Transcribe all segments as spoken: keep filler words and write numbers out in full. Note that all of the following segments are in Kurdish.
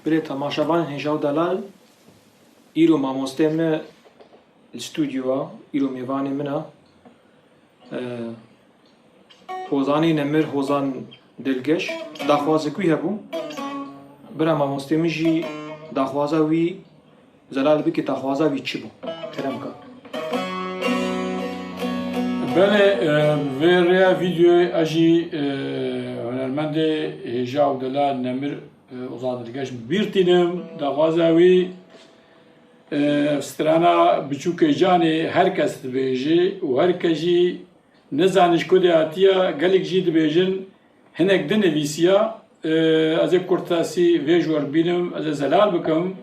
Birê temaşevanên hêja û delal, îro mamostê me li stûdyoya, îro mêvanê min e. E, Hozanê Nemir, Hozan Dilgeş, daxwazek wî hebû. Bira mamostê min jî daxwaza wî zelal bike, daxwaza wî çi bû? Kerem ka. Belê, e, vê rêya vîdeoyê ez jî, e, hunermendê hêja û delal Nemir, e, Ozan Dilgeş bi bîr tînim. Daxwaza wî, e, strana Biçûkê Canê her kes dibêje û her kes jî nizane ji ku de hatiye, gelek jî dibêjin hinek dinivîsiya, e, ez ê kurtasî vê ji we re bînim, ez ê zelal bikim.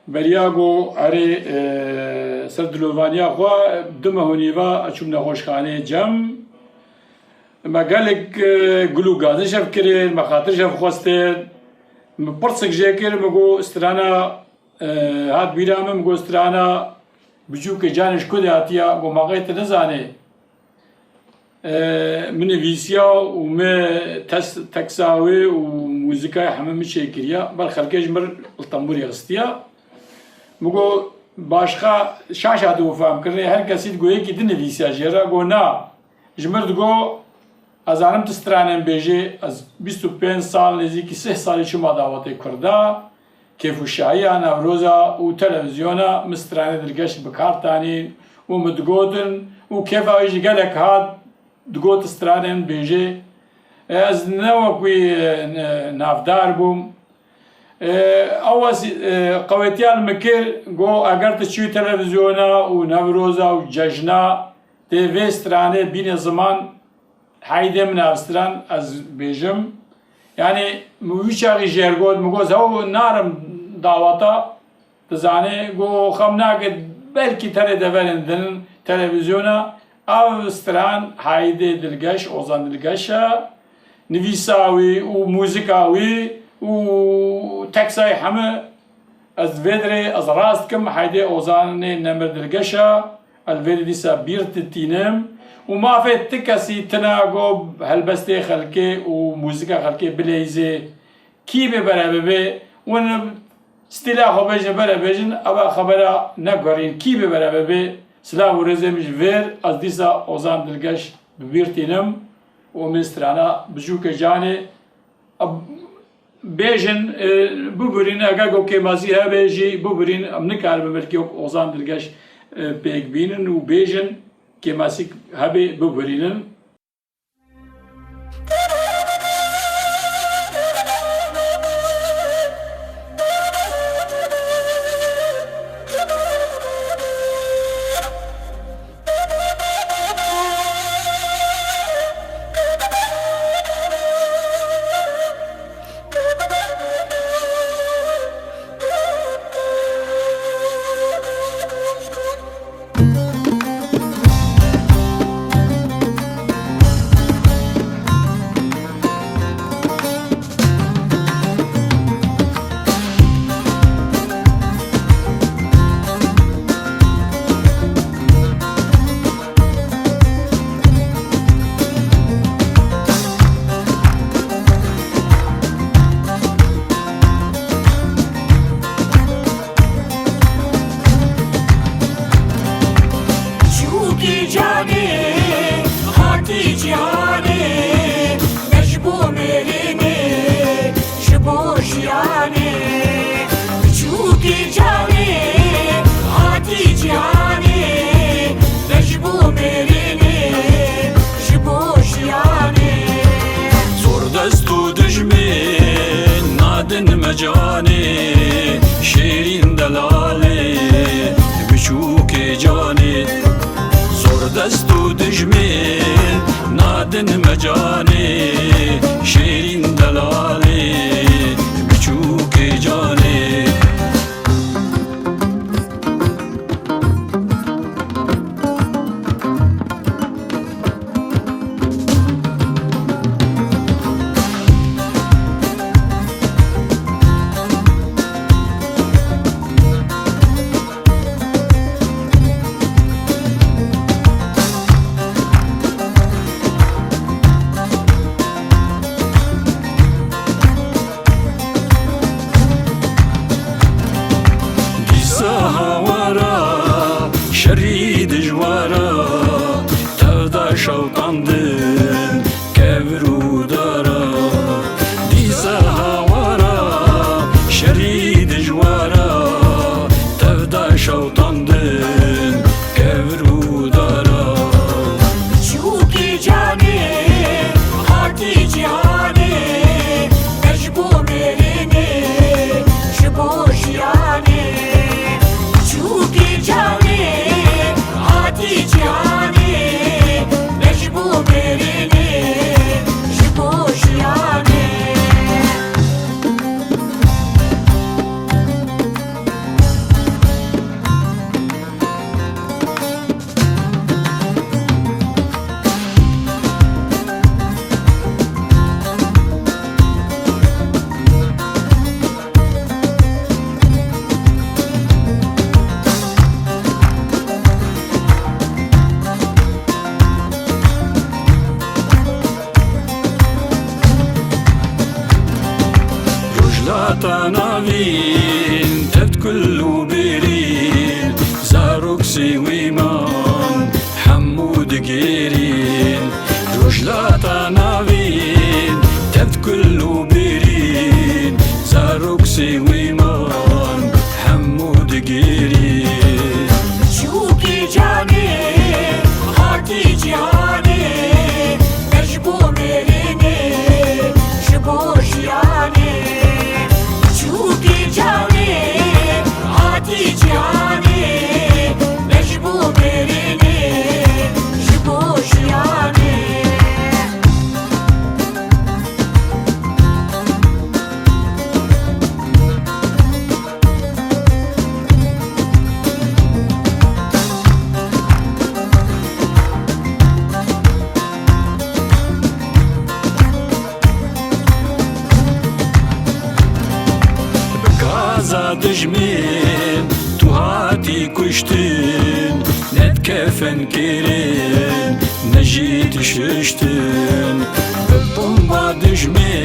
Beriya ku erê, e, ser dilovaniya xwe du meh û nîva ez çûm nexweşxaneyê cem. Me gelek, e, gul û gazin ji hev kirin, me xatir ji hev xwestin. Min pirsik jê kir, min got strana, e, hat bîra min, min got strana Biçûkê Canê ji ku de hatiya, got ma qey tu nizanî. E, min nivîsiya û min tes-, teksa wê û muzîkayê hemî min çêkiriya. Ber xelkê ji min li tembûrê xistiya. Min got, başqa şaş hatibû fehmkirinê, her kesî digot yekî dinivîsiya jê re. Got, na. Ji min digot, ez zanim tu stranên bêjê, ez bîst û pênc sal, nêzîkî sih salî çûma dawetê Kurda. Kêf û şahiya Newroza û televîzyona min stranê Dilgeş bi kar tanîn û min digotin û kêfa wî jî gelek hat, digot stranên bêjê. E, ez ne wek wî, e, ne, navdar bûm. E, ew ez, e, qewetiya li min kir, got, eger tu çûyî televîzyona û Newroza û cejna tê vê stranê bîne ziman, Heydê min ev stran ez bêjim. Yanî min wî çaxî jê re got, min got, ew narim daweta, tu zanî, got, xem nake, belkî tenê deverên din, televîzyona, ev stran Heydê Dilgeş, Ozan Dilgeş e, nivîsa wî û muzîka wî û teksayê hemî Ez vê dirê, ez rast dikim, Heydê Ozanê Nemir Dilgeş e, ez vê dirê dîsa bîr ditînim û mafê ti kesî tine ku helbestê xelkê û muzîka xelkê bileyzê. Kî bê bere bibê, win stîla xwe bêjin, bere bêjin, eva xebera neguherîn. Kî bê bere bibê, silav û rêzê min ji vêr, ez dîsa Ozan Dilgeş bi bîr tînim û min strana Biçûkê Canê, Bêjin, e, bibirîn, eger ku kêmasî hebe jî bibirîn, em nikaribin belkî wek Ozan Dilgeş, e, pêk bînin û bêjin, kêmasî hebe bibirînin. Çûkî canê hatî cîhanê, ne ji bo mêrê me, ji bo jiyanê. Çûkî canê hatî cîhanê, ne ji bo mêrê me, ji bo jiyanê. Zordest û dijmên nadin me canê, şêrîn delalê biçûkê canê. Zordest û dijmên nadin me canê, şêrîn delalê biçûkê canê. Rojhilata navîn, tevt kul û birîn, zarok sêwîman, hemû digêrîn. Rojhilata navîn, tevt kul û birîn, zarok sêwîman, hemû digêrîn. Çûkî canê, hatî cîhanê, ne ji bo mêrînê, ji bo jiyanê. Çûkî canê, hatî cîhanê, ne ji bo mêrînê, ji bo jiyanê. Bi gaza dijmin tu hatî kuştin, ne di kefen kirin, ne jî dişiştin. Bi bomba dijmin